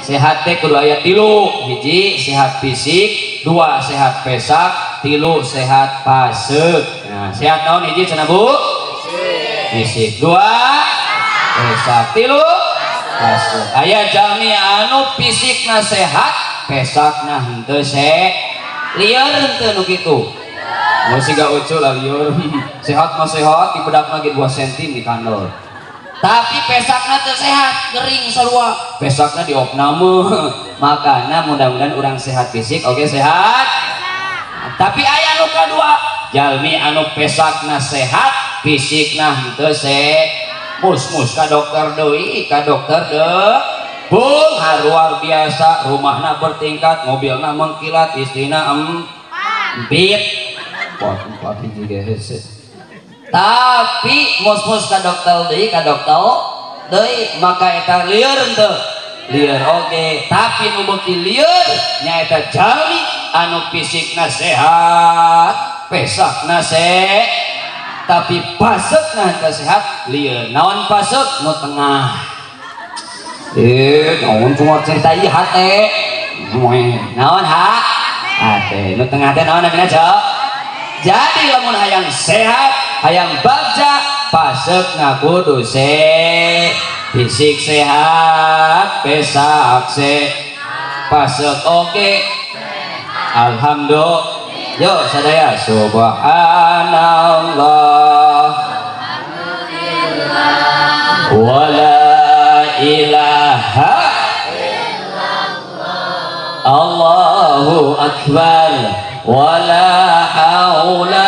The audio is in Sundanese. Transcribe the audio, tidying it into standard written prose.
Sehat teh kudu aya tilu, hiji sehat fisik, dua sehat pesak, tilu sehat pasek. Nah, sehat naon hiji cenah Bu? Fisik. Dua pesak, tilu pasek. Aya jalmi anu fisikna sehat, pesakna henteu lieur henteu nu kitu. Mun siga ucul lah lieur. Sehat mah sehat, dibedakna ge 2 cm di kandel. Tapi pesakna teu sehat, gering sarua. Pesakna diopname. Makana mudah-mudahan urang sehat fisik, oke sehat. Tapi aya nu kadua, jalmi anu pesakna sehat, fisikna henteu mus-mus ka dokter deui, ka dokter deui. Bung, luar biasa, rumahna bertingkat, mobilna mengkilat, istrina empit. Empat hiji ge hese. Tapi mus-mus ka dokter deui, ka dokter deui, maka eta lieur henteu? Lieur oge, tapi nu beuki lieur nyaeta jalmi anu fisikna sehat, pesakna sehat, tapi pasekna henteu sehat, lieur. Naon pasek? Nu tengah. Naon cuma cerita ieu hate. Naon ha? Hate. Nu tengah teh naon namina, Cok? Jadi lamun hayang sehat, hayang bagja, pasekna kudu fisik sehat, pesak pasek oge. Alhamdulillah. Yo sadaya subhanallah. Alhamdulillah. Wala ilaha illallah. Allahu akbar. Wala haula